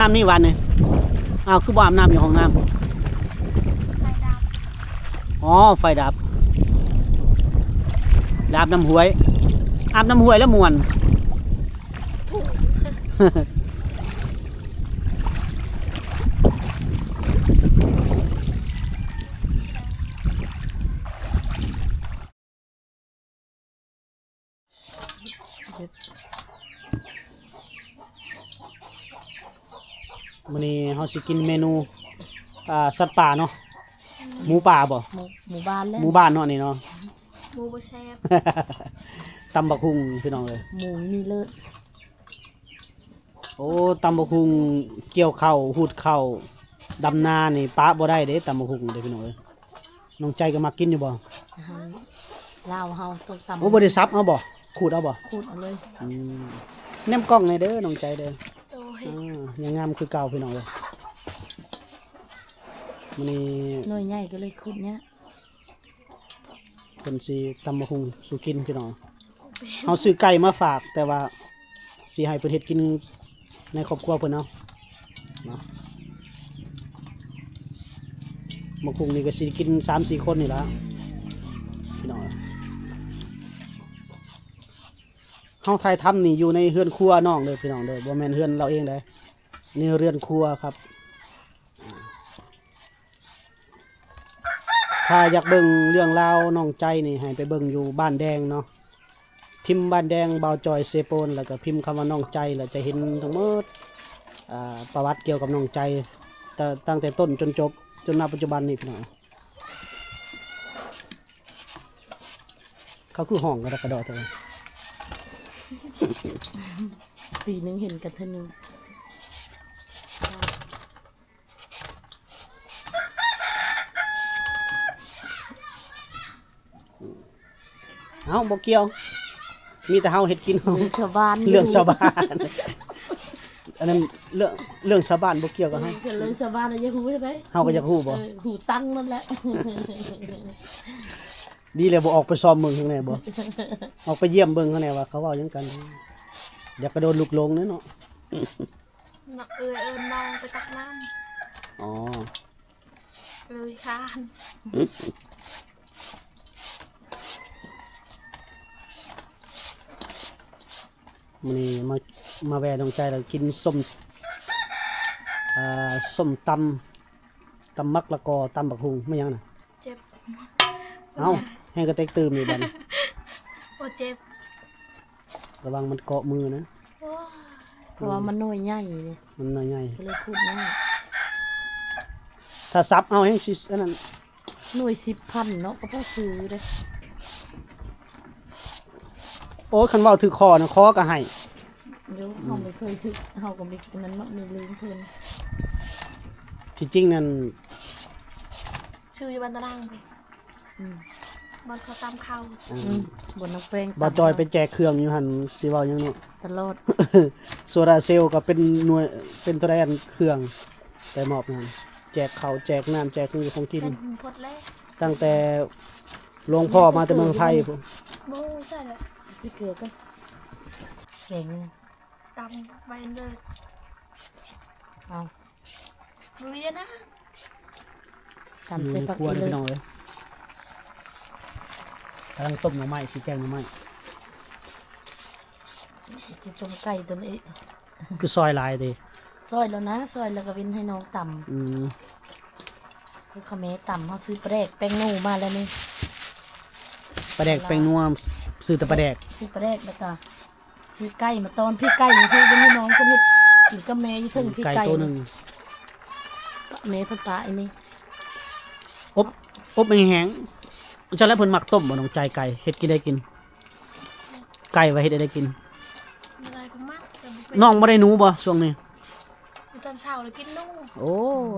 ນ້ຳນີ້ຫວານນີ້. ອ້າວ ຄືບໍ່ອາບນ້ຳຢູ່ຫ້ອງນ້ຳ? ໄຟດັບ. ອໍ ໄຟດັບ. ໄປອາບນ້ຳຫ້ວຍ. ອາບນ້ຳຫ້ວຍແລ້ວມ່ວນ. ມື້ນີ້ເຮົາຊິກິນເມນູ ອ່າ ສັດປ່າເນາະ. ໝູປ່າບໍ່? ໝູ ໝູບ້ານແຫຼະ. ໝູບ້ານເນາະນີ້ເນາະ. ໝູບໍ່ແຊບ. ຕຳບັກຫຸ່ງພີ່ນ້ອງເອີຍ. ໝູມີເລີດ. ໂອ້ ຕຳບັກຫຸ່ງ ກ່ຽວເຂົ້າ ຫູດເຂົ້າ ດຳນານີ້ປະບໍ່ໄດ້ເດ້ ຕຳບັກຫຸ່ງເດ້ພີ່ນ້ອງເອີຍ. ນ້ອງໃຈກໍມັກກິນຢູ່ບໍ່? ອາຫານລາວເຮົາຕ້ອງຕຳ. ໂອ້ ບໍ່ໄດ້ສັບເອົາບໍ່? ຂູດເອົາບໍ່? ຂູດເອົາເລີຍ. ອືມ ແນມກ້ອງແດ່ເດີນ້ອງໃຈເດີ. ໂດຍ. ອາ ຍັງງາມຄືເກົ່າພີ່ນ້ອງເອີຍ. ມື້ນີ້ໜ່ວຍໃຫຍ່ກໍເລີຍຂູດຍາກ. ເພິ່ນຊິຕຳບັກຫຸ່ງສູ່ກິນພີ່ນ້ອງ. ເຮົາຊື້ໄກ່ມາຝາກ ແຕ່ວ່າຊິໃຫ້ເພິ່ນເຮັດກິນໃນຄອບຄົວເພິ່ນເອົາເນາະ. ບັກຫຸ່ງນີ້ກໍຊິກິນສາມສີ່ຄົນນີ້ລະພີ່ນ້ອງ. ເຮົາຖ່າຍທຳນີ້ຢູ່ໃນເຮືອນຄົວນ້ອງເດີພີ່ນ້ອງເດີ ບໍ່ແມ່ນເຮືອນລາວເອງໃດ໋ ໃນເຮືອນຄົວຄັບ. ຖ້າຢາກເບິ່ງເລື່ອງລາວນ້ອງໃຈນີ້ ໃຫ້ໄປເບິ່ງຢູ່ບ້ານແດງເນາະ. ພິມບ້ານແດງ ບ່າວຈ່ອຍ ເຊໂປນ ແລ້ວກໍພິມຄຳວ່ານ້ອງໃຈ ແລ້ວຈະເຫັນທັງໝົດ ອ່າ ປະຫວັດກ່ຽວກັບນ້ອງໃຈ ຕະ ຕັ້ງແຕ່ຕົ້ນຈົນຈົບ ຈົນມາປັດຈຸບັນນີ້ພີ່ນ້ອງ. ເຂົາຄືຮ້ອງກະດອກກະດໍແທ້ ປີໜຶ່ງເຫັນກັນເທື່ອໜຶ່ງ. ເອົ້າ ບໍ່ກ່ຽວ ມີແຕ່ເຮົາເຮັດກິນເຮົາ ເລື່ອງຊາວບ້ານ ເລື່ອງຊາວບ້ານ ອັນນັ້ນເລື່ອງ ເລື່ອງຊາວບ້ານບໍ່ກ່ຽວກັບເຮົາ. ເອີ ເລື່ອງຊາວບ້ານນະ ຢາກຮູ້ໃດ໋ ເຮົາກໍຢາກຮູ້ບໍ່? ເອີ ຫູຕັ້ງນັ້ນແຫຼະ. ດີແລ້ວບໍ່ອອກໄປຊອມເບິ່ງຂ້າງໃນບໍ່? ອອກໄປຢ້ຽມເບິ່ງຂ້າງໃນວ່າເຂົາເວົ້າຫຍັງກັນ. ຢາກກະໂດນລຸກຫຼົງເດ້ເນາະ. ເນາະ ເອື້ອຍເອີ້ນນ້ອງໄປຕັກນ້ຳ. ອໍ ເລີຍຄ້ານ. ມື້ນີ້ມາ ມາແວ່ນ້ອງໃຈແລ້ວກິນສົ້ມ ເອີ ສົ້ມຕຳ ຕຳໝາກລະກອ ຕຳບັກຫຸ່ງ ແມ່ນຫຍັງນະ? ເຈັບ. ເອົ້າ ແຮງກະເຕັກຕື່ມອີກບັດນີ້. ບໍ່ເຈັບ. ລະວັງມັນເກາະມືນະ. ໂອ້ຍ ເພາະວ່າມັນໜ່ວຍໃຫຍ່ເດ້ ມັນໜ່ວຍໃຫຍ່ ກໍເລີຍຂູດຍາກ. ຖ້າສັບເອົາແຮງຊິອັນນັ້ນ ໜ່ວຍສິບພັນເນາະ ກໍພໍຊື້ເດ້. ໂອ້ຍ ຄັນເວົ້າຖືກຄໍນະ ຄໍກໍໃຫ້. ໂຍ ເຮົາບໍ່ເຄີຍຖືກ ເຮົາກໍມີອັນນັ້ນເນາະ ມີລືມເພິ່ນ. ທີ່ຈິງນັ້ນ ຊື້ຢູ່ບ້ານຕາລ່າງພຸ້ນ. ອືມ ບ່ອນເຂົາຕຳເຂົ້າ. ອືມ ອືມ ບ່ອນນ້ອງແປ້ງ ບ່າວຈ່ອຍໄປແຈກເຄື່ອງຢູ່ຫັ້ນ ຊິເວົ້າຫຍັງເນາະ ຕະຫຼອດ. ໂຊລາເຊວກໍເປັນໜ່ວຍ ເປັນເທົ່າໃດອັນເຄື່ອງໄປມອບນັ້ນ ແຈກເຂົ້າແຈກນ້ຳ ແຈກຂອງຢູ່ຂອງກິນ. ເປັນໝົດແລ້ວ ຕັ້ງແຕ່ຫຼວງພໍ່ມາແຕ່ເມືອງໄທພຸ້ນ. ບໍ່ໃສ່ລະ ຊິເກືອກ່ອນ ແຂງ ຕຳໄວ້ເລີຍ. ເອົາ ບໍ່ມີນະ ຕຳໃສ່ຜັກອີ່ເລີ ພີ່ນ້ອງເອີຍ. ກຳລັງຕົ້ມໜໍ່ໄມ້ ຊິແກງໜໍ່ໄມ້ ຊິຕົ້ມໄກ່ຕົວນີ້. ຄືຊອຍຫຼາຍຕິ? ຊອຍແລ້ວນະ ຊອຍແລ້ວກໍເວັ້ນໃຫ້ນ້ອງຕຳ. ອືມ ຄືຂະແມຕຳ ເຮົາຊື້ປາແດກແປ້ງນົວມາແລ້ວນີ້. ປາແດກແປ້ງນົວ ຊື້ແຕ່ປາແດກ ຊື້ປາແດກ ແລ້ວກໍ ຊື້ໄກ່ມາຕ້ອນ ປີ້ງໄກ່ຢູ່ ເພິ່ນເປັນພີ່ນ້ອງ ເພິ່ນເຮັດກິນກັບແມ່ຢູ່ເທິງ ປີ້ງໄກ່ ໄກ່ໂຕໜຶ່ງ ແມ່ເພິ່ນປະອັນນີ້. ອົບ ອົບແຫ້ງໆ ຈັ່ງຊັ້ນແຫຼະ. ເພິ່ນມັກຕົ້ມບໍ່ ນ້ອງໃຈ ໄກ່ ເຮັດກິນໄດ້ກິນ ໄກ່ວ່າເຮັດໃຫ້ໄດ້ກິນ. ບໍ່ໄດ້ກໍມັກ ແຕ່ບໍ່ເປັນ. ນ້ອງບໍ່ໄດ້ໜູບໍ່ຊ່ວງນີ້? ຕອນເຊົ້າລະກິນໜູ. ໂອ້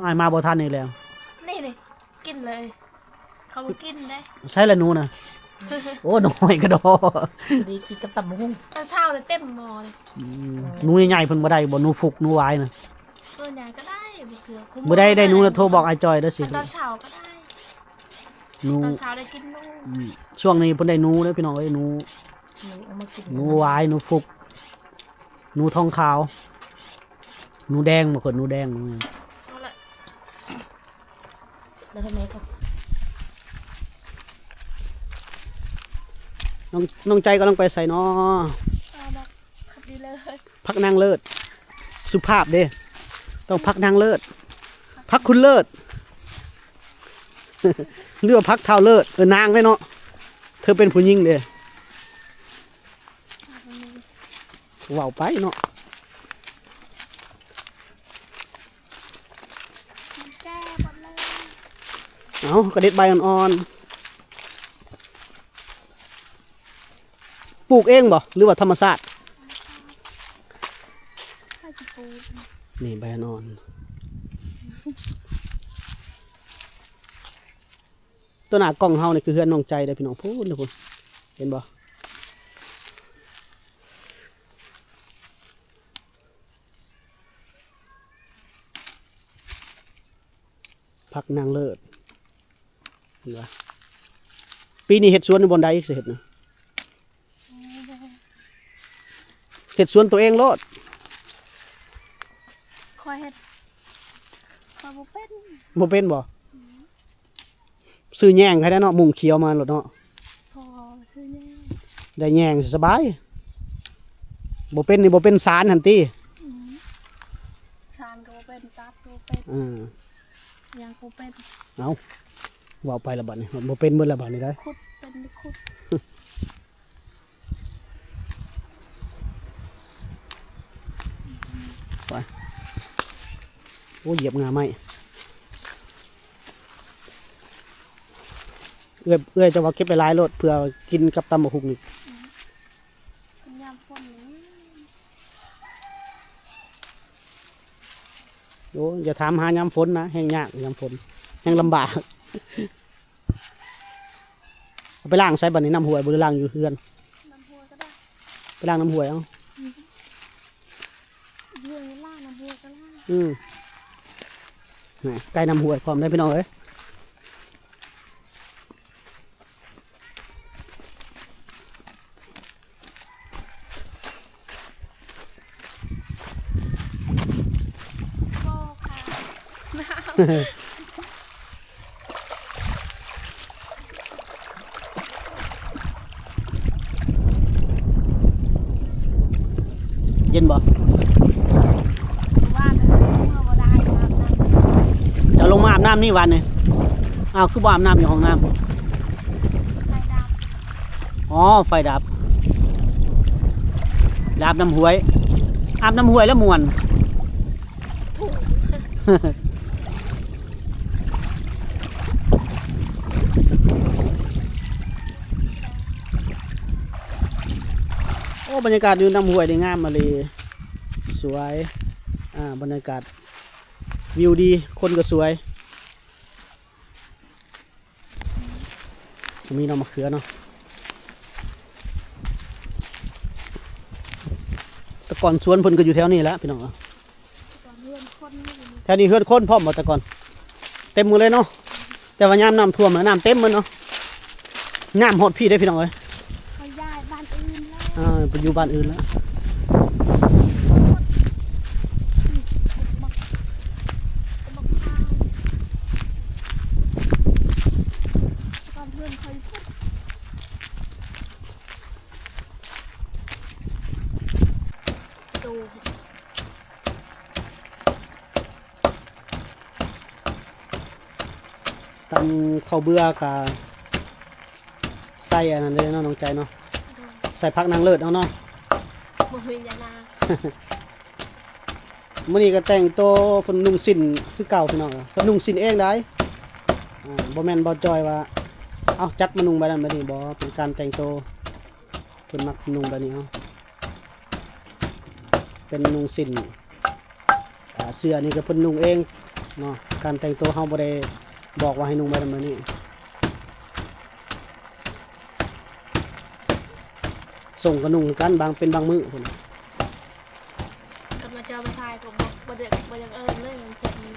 ອ້າຍມາບໍ່ທັນອີກແລ້ວ ນີ້ໆ. ກິນເລີຍ ເຂົາບໍ່ກິນເດ້. ໃສລະໜູນະ? ໂອ້ ນ້ອຍກະດໍ. ພໍດີກິນກັບຕຳບັກຫຸ່ງ ຕອນເຊົ້າເລີຍເຕັມໝໍ້ເລີຍ. ອືມ ໜູໃຫຍ່ໆ ເພິ່ນບໍ່ໄດ້ບໍ່? ໜູຟຸກ ໜູຫວາຍນະ. ໂຕໃຫຍ່ກໍໄດ້ ບາງເທື່ອ ມື້ໃດໄດ້ໜູນະ ໂທບອກອ້າຍຈ່ອຍເດີຊິ. ຕອນເຊົ້າກໍໄດ້ ໜູ ຕອນເຊົ້າໄດ້ກິນໜູ. ອືມ ຊ່ວງນີ້ເພິ່ນໄດ້ໜູເດີພີ່ນ້ອງເອີຍ ໜູ ໜູເອົາມາກິນ ໜູຫວາຍ ໜູຟຸກ ໜູທອງຂາວ. ໜູແດງ ມາເກີດໜູແດງ ເອົາລະ ແລ້ວທຳໄມກໍ ນ້ອງ ນ້ອງໃຈກຳລັງໄປໃສນໍ? ເອົາບັກ ຂັບດີເລີ ພັກນາງເລີດ ສຸພາບເດ້ ຕ້ອງພັກນາງເລີດ ພັກຄຸນເລີດ ຫຼືວ່າພັກທ້າວເລີດ? ເອີ ນາງເດ້ເນາະ ເທີເປັນຜູ້ຍິງເດ້ ເວົ້າໄປເນາະ. ມັນແກ່ໝົດເລີຍ ເອົາ ກະເດັດໃບອ່ອນໆ ປູກເອງບໍ່ ຫຼືວ່າທຳມະຊາດ? ໃຜຊິປູກ ນີ້ໃບອ່ອນໆ ຕົວໜ້າກ້ອງເຮົານີ້ຄືເຮືອນນ້ອງໃຈເດ້ພີ່ນ້ອງ ພຸ້ນ ພຸ້ນ ເຫັນບໍ່? ພັກນາງເລີດ ເຫັນບໍ່? ປີນີ້ເຮັດສວນຢູ່ບ່ອນໃດອີກ ຊິເຮັດນະ? ເຮັດສວນຕົວເອງໂລດ ຂ້ອຍເຮັດ ຂ້ອຍບໍ່ເປັນ ບໍ່ເປັນບໍ່? ຊື້ແຍງໃຫ້ໄດ້ເນາະ ມຸ້ງຂຽວມາໂລດເນາະ ພໍຊື້ແຍງ ໄດ້ແຍງສະບາຍ ບໍ່ເປັນນີ້ບໍ່ເປັນສານຫັ້ນຕິ ອືມ ສານກໍບໍ່ເປັນ ຕັດກໍບໍ່ເປັນ ເອີ ຫຍັງກໍບໍ່ເປັນ ເອົ້າ ເວົ້າໄປລະບາດນີ້ ບໍ່ເປັນເບິດລະບາດນີ້ໄດ໋ ຂຸດເປັນຂຸດ ໄປ ໂອ້ ຢຽບງ່າໄມ້ ເອື້ອຍ ເອື້ອຍ ເຈົ້າວ່າເກັບໄປຫຼາຍໂລດ ເພື່ອກິນກັບຕຳບັກຫຸ່ງນີ້ ອືມ ຍາມຝົນນີ້ ໂອ້ ຢ່າຖາມຫາຍາມຝົນນະ ແຮ່ງຍາກຍາມຝົນ ແຮ່ງລຳບາກ. ເອົາໄປລ້າງໃສບາດນີ້ ນ້ຳຫ້ວຍບໍ່ ຫຼືລ້າງຢູ່ເຮືອນ? ນ້ຳຫ້ວຍກໍໄດ້ ໄປລ້າງນ້ຳຫ້ວຍເອົາ ອືມ ຢູ່ນີ້ລ້າງນ້ຳຫ້ວຍກໍລ້າງ ອືມ ນີ້ໃກ້ນ້ຳຫ້ວຍພ້ອມເດ້ພີ່ນ້ອງເອີຍ ບໍ່ຄ່ະ ໜາວ ເຢັນບໍ່? ວານນີ້ເມື່ອບໍ່ໄດ້ອາບນ້ຳ ເຈົ້າລົງມາອາບນ້ຳນີ້ວານນີ້? ອ້າວ ຄືບໍ່ອາບນ້ຳຢູ່ຫ້ອງນ້ຳ? ໄຟດັບ ອໍ ໄຟດັບ ໄປອາບນ້ຳຫ້ວຍ ອາບນ້ຳຫ້ວຍແລ້ວມ່ວນ. ໂອ້ ບັນຍາກາດຢູ່ນ້ຳຫ້ວຍນີ້ງາມອີ່ຫຼີ ສວຍ ອ່າ ບັນຍາກາດວິວດີ ຄົນກໍສວຍ. ມີໜໍ່ມະເຂືອເນາະ ແຕ່ກ່ອນສວນເພິ່ນກໍຢູ່ແຖວນີ້ແຫຼະພີ່ນ້ອງ ແຖວນີ້ເຮືອນຄົນພ້ອມບໍ່ແຕ່ກ່ອນ? ເຕັມໝົດເລີຍເນາະ ແຕ່ວ່າຍາມນ້ຳຖ້ວມ ນ້ຳເຕັມໝົດເນາະ ນ້ຳຮອດພີ້ເດ້ພີ່ນ້ອງເອີຍ. ເຂົາຍ້າຍບ້ານອື່ນແລ້ວ ເອີ ໄປຢູ່ບ້ານອື່ນແລ້ວ. ບ້ານເພື່ອນເຂົາຢູ່ພຸ້ນ ໂຕ ຕຳເຂົ້າເບືອກະໃສ່ອັນນັ້ນເດ້ເນາະ ນ້ອງໃຈເນາະ ໂດຍ ໃສ່ຜັກນາງເລີດເອົາເນາະ ບໍ່ມີຍານາງ. ມື້ນີ້ກໍແຕ່ງໂຕ ເພິ່ນນຸ່ງສິ້ນຄືເກົ່າພີ່ນ້ອງ ເພິ່ນນຸ່ງສິ້ນເອງໄດ໋ ອ່າ ບໍ່ແມ່ນບໍ່ຈ່ອຍວ່າ ເອົ້າ ຈັດມານຸ່ງແບບນັ້ນແບບນີ້ ບໍ່ ເປັນການແຕ່ງໂຕ ເພິ່ນມັກນຸ່ງແບບນີ້ເອົາ ເປັນນຸ່ງສິ້ນ ອ່າ ເສື້ອນີ້ກໍເພິ່ນນຸ່ງເອງເນາະ ການແຕ່ງໂຕເຮົາບໍ່ໄດ້ບອກວ່າໃຫ້ນຸ່ງແບບນັ້ນແບບນີ້ ສົ່ງກໍນຸ່ງຄືກັນ ບາງ ເປັນບາງມື້ພຸ້ນ. ກັບມາເຈົ້າມາຖ່າຍກໍບໍ່ ບໍ່ໄດ້ ບໍ່ຢາກເອີ້ນເລີຍ ເສັດນີ້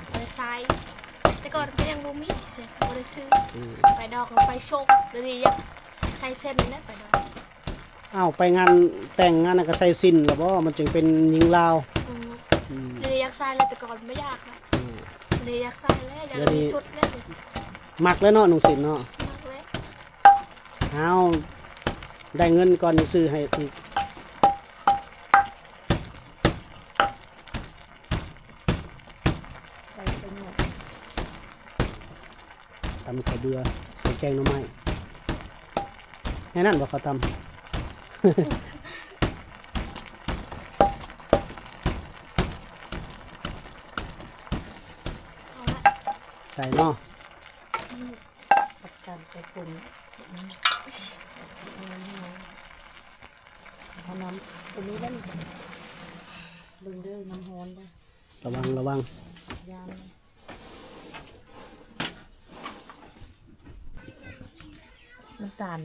ບໍ່ໄດ້ໃຊ້ ແຕ່ກ່ອນກໍຍັງບໍ່ມີເສັດ ບໍ່ໄດ້ຊື້ ອືມ ໄປດອກກໍໄປຊົງ ດຽວນີ້ຢາກໃສ່ເສັ້ນແລ້ວໄປດອກ. ອ້າວ ໄປງານແຕ່ງງານນັ້ນກໍໃສ່ສິ້ນລະບໍ່? ມັນຈຶ່ງເປັນຍິງລາວ ອືມ ອືມ ໃສ່ແລ້ວ ແຕ່ກ່ອນບໍ່ຢາກນະ ອືມ ດຽວນີ້ຢາກໃສ່ແລ້ວ ຢາກ ດຽວນີ້ມີຊຸດແລ້ວ ມັກແລ້ວເນາະ ນຸ່ງສິ້ນເນາະ ມັກແລ້ວ ອ້າວ ໄດ້ເງິນກ່ອນ ຊື້ໃຫ້ອີກ. ຕຳເຂົ້າເບືອໃສ່ແກງໜໍ່ໄມ້ ແນວນັ້ນບໍ່ເຂົາຕຳ ໃສ່ເນາະ ອືມ ກັບການໄປປຸງ ອືມ ເອົານ້ຳຕົວນີ້ແລ້ວນີ້ ເບິ່ງເດີ ນ້ຳຮ້ອນເດີ ລະວັງ ລະວັງ ຢ່າ ນ້ຳຕານ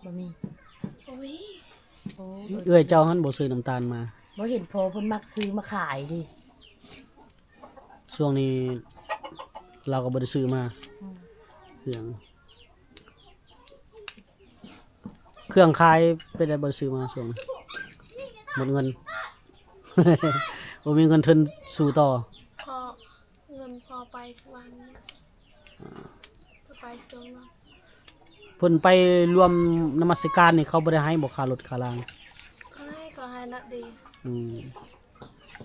ບໍ່ມີ ບໍ່ມີ ໂອ້ ເອື້ອຍເຈົ້າຫັ້ນບໍ່ຊື້ນ້ຳຕານມາ ບໍ່ເຫັນພໍ່ເພິ່ນມັກຊື້ມາຂາຍເດ ຊ່ວງນີ້ລາວກໍບໍ່ໄດ້ຊື້ມາ ອືມ ເຄື່ອງ ເຄື່ອງຂາຍເປັນໃດບໍ່ໄດ້ຊື້ມາຊ່ວງນີ້ ໝົດເງິນ ບໍ່ມີເງິນທຶນສູ້ຕໍ່ ພໍ ເງິນພໍໄປສະຫວັນ ອາ ໄປສະຫວັນ ເພິ່ນໄປລວມນະມັດສະການນີ້ ເຂົາບໍ່ໄດ້ໃຫ້ບໍ່ຄ່າລົດຄ່າລາງ ໃຫ້ ກໍໃຫ້ນະດີ ອືມ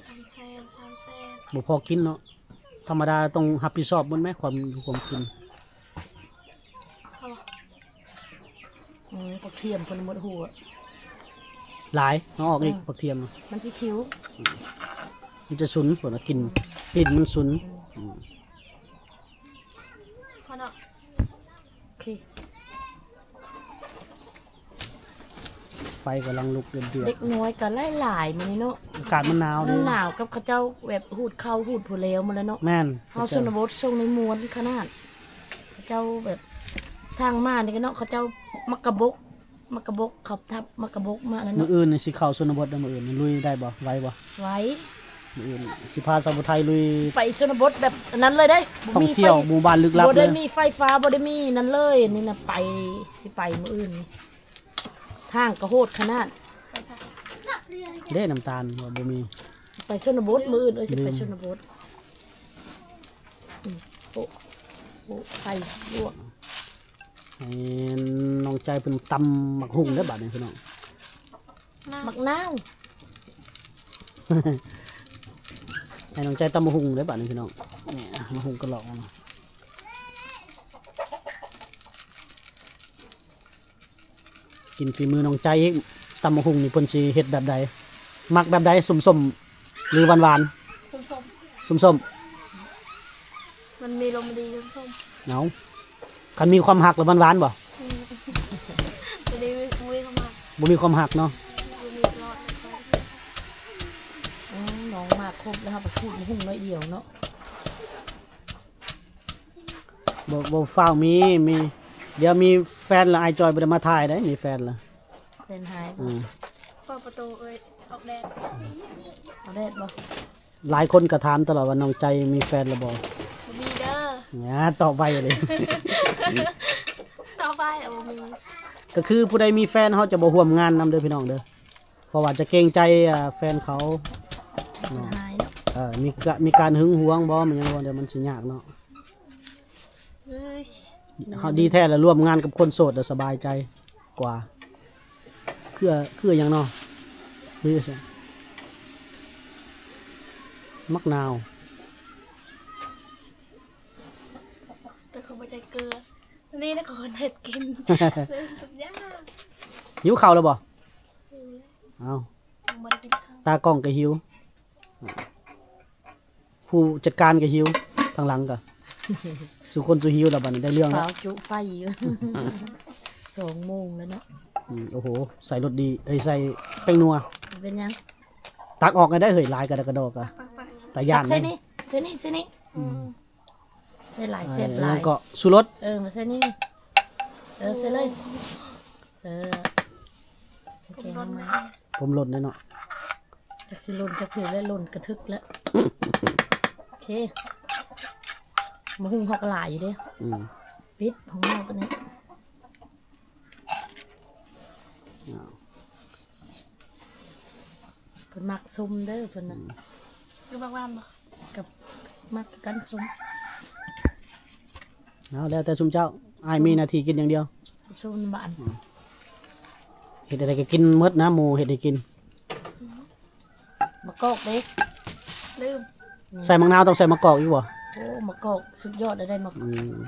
ສາມແສນ ສາມແສນ ບໍ່ພໍກິນເນາະ ທຳມະດາຕ້ອງຮັບຜິດຊອບໝົດແມ ຄວາມຢູ່ຄວາມກິນ ເອົາ ອືມ ຜັກທຽມເພິ່ນໝົດຫົວ ຫຼາຍ ເອົາອອກອີກ ເອີ ຜັກທຽມ ມັນຊິຂິວ ອືມ ມັນຈະຊຸນ ເພິ່ນວ່າກິ່ນ ອືມ ກິ່ນມັນຊຸນ ອືມ ອືມ ພໍເນາະ ໂອເຄ ໄຟກຳລັງລຸກເດືອດໆ ເດັກນ້ອຍກໍຫຼາຍໆມື້ນີ້ເນາະ ອາກາດມັນໜາວເດ້ ມັນໜາວກັບເຂົາເຈົ້າແບບຫູດເຂົ້າຫູດຜູ້ແລ້ວໝົດແລ້ວເນາະ ແມ່ນ ເຮົາຊົນນະບົດຊ່ວງນີ້ມ່ວນຂະໜາດ ເຂົາເຈົ້າແບບ ທາງມານີ້ກໍເນາະ ເຂົາເຈົ້າໝາກກະບົກ ໝາກກະບົກ ເຂົາທັບໝາກກະບົກມານັ້ນ ມື້ອື່ນນີ້ຊິເຂົ້າຊົນນະບົດເດີ ມື້ອື່ນນີ້ລຸຍໄດ້ບໍ່ ໄຫວບໍ່ ໄຫວ ມື້ອື່ນຊິພາສາວຜູ້ໄທລຸຍ ໄປຊົນນະບົດແບບອັນນັ້ນເລີຍເດ້ ບໍ່ມີໄຟ ທ່ອງທ່ຽວໝູ່ບ້ານລຶກລັບ ບໍ່ໄດ້ມີໄຟຟ້າ ບໍ່ໄດ້ມີນັ້ນເລີຍ ນີ້ນະ ໄປ ຊິໄປມື້ອື່ນນີ້ ທາງກໍໂຫດຂະໜາດ ເດ້ ນ້ຳຕານວ່າບໍ່ມີ ໄປຊົນນະບົດ ມື້ອື່ນເອີຍ ຊິໄປ ລືມ ຊົນນະບົດ ອືມ ໂປະ ໂປະ ໄຂ່ລວກ ໃຫ້ນ້ອງໃຈເພິ່ນຕຳໝາກຫຸ່ງເດີບາດນີ້ພີ່ນ້ອງ ໝາກນາວ ໃຫ້ນ້ອງໃຈຕຳໝາກຫຸ່ງເດີບາດນີ້ພີ່ນ້ອງ ນີ້ໝາກຫຸ່ງກະຫຼອກ ກິນຝີມືນ້ອງໃຈອີກ ຕຳໝາກຫຸ່ງນີ້ເພິ່ນຊິເຮັດແບບໃດ? ມັກແບບໃດ? ສົ້ມໆ ຫຼືຫວານໆ? ສົ້ມໆ ສົ້ມໆ ມັນມີລົມດີສົ້ມໆ ເອົາ ຄັນມີຄວາມຮັກລະຫວານໆບໍ່? ອືມ ບໍ່ມີ ບໍ່ມີຄວາມຮັກ ບໍ່ມີຄວາມຮັກເນາະ ບໍ່ມີຕະຫຼອດ ອືມ ນ້ອງມາຄົບແລ້ວ ເຮົາກໍຂູດໝາກຫຸ່ງໜ້ອຍດຽວເນາະ. ບໍ່ ບໍ່ຟ້າວມີ ມີ ດຽວມີແຟນລະ ອ້າຍຈ່ອຍບໍ່ໄດ້ມາຖ່າຍເດ້ ມີແຟນລະ ແຟນຫາຍ ອືມ ເປີດປະຕູເອີຍ ອອກແດດ ອອກແດດບໍ່? ຫຼາຍຄົນກໍຖາມຕະຫຼອດວ່າ ນ້ອງໃຈມີແຟນລະບໍ່? ບໍ່ມີເດີ ຫຍາ ຕອບໄວເລີຍ ຕອບໄວ ເອີ ບໍ່ມີ ກໍຄືຜູ້ໃດມີແຟນ ເຮົາຈະບໍ່ຮ່ວມງານນຳເດີພີ່ນ້ອງເດີ. ເພາະວ່າຈະເກງໃຈ ອ່າ ແຟນເຂົາເນາະ ເອີ ມີກະ ມີການຫຶງຫວງບໍ່ ມັນຫຍັງບໍ່ ດຽວມັນຊິຍາກເນາະ ເອີຍ ເຮົາດີແທ້ລະ ຮ່ວມງານກັບຄົນໂສດລະສະບາຍໃຈກວ່າ ເຄືອ ເຄືອຫຍັງເນາະ ຄືໝາກນາວ ແຕ່ເຂົາບໍ່ໃຈເກືອ ນີ້ນະ ເຂົາເຮັດກິນ ທຸກຢ່າງ ຫິວເຂົ້າແລ້ວບໍ່? ຫິວແລ້ວ ເອົ້າ ຍັງບໍ່ໄດ້ກິນເຂົ້າ ຕາກ້ອງກໍຫິວ ຜູ້ຈັດການກໍຫິວ ທາງຫຼັງກໍ ສູ່ຄົນສູ່ຫິວແລ້ວ ບາດນີ້ໄດ້ເລື່ອງແລ້ວ ຟ້າວຈຸໄຟຢູ່ ສອງໂມງແລ້ວເນາະ ອືມ ໂອ້ໂຫ ໃສ່ລົດດີ ເອີຍ ໃສ່ແປ້ງນົວ ເປັນຫຍັງ? ຕັກອອກໄດ້ເຮີ້ຍ ຫຼາຍກະດອກກະດອກ ຕາຢ້ານ ໃສ່ນີ້ ໃສ່ນີ້ ໃສ່ນີ້ ອືມ ໃສ່ຫຼາຍແຊບຫຼາຍ ແລ້ວກໍຊູລົດ ເອີ ມາໃສ່ນີ້ ເອີ ໃສ່ເລີຍ ເອີ ໃສ່ແກງໜໍ່ໄມ້ ຜົມຫຼົ່ນແລ້ວເນາະ ຈັກຊິຫຼົ່ນຈັກຖືກແລ້ວ ຫຼົ່ນກະທຶກແລ້ວ ໂອເຄ ໝາກຫຸ່ງເຮົາກໍຫຼາຍຢູ່ເດ້ ອືມ ປິດຂອງເຮົາຕົວນີ້ ອ້າວ ມັກຊຸມເດີເພິ່ນນະ. ອືມ ຄືບັກຫວານບໍ່? ກັບ ມັກຄືກັນຊຸມ. ເອົາ ແລ້ວແຕ່ຊຸມເຈົ້າ. ອ້າຍ ຊຸມ ມີໜ້າທີ່ກິນຢ່າງດຽວ. ຊຸມບ້ານ. ອືມ ເຮັດອະໄລກໍກິນໝົດນະ ໝູ່ເຮັດໃຫ້ກິນ. ໝາກກອກເດ້ ລືມ. ໃສ່ໝາກນາວ ຕ້ອງໃສ່ໝາກກອກອີກບໍ່? ໂອ້ ໝາກກອກສຸດຍອດເລີຍ ໄດ້ໝາກ ອືມ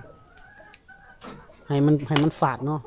ໃຫ້ມັນ ໃຫ້ມັນຝາດເນາະ.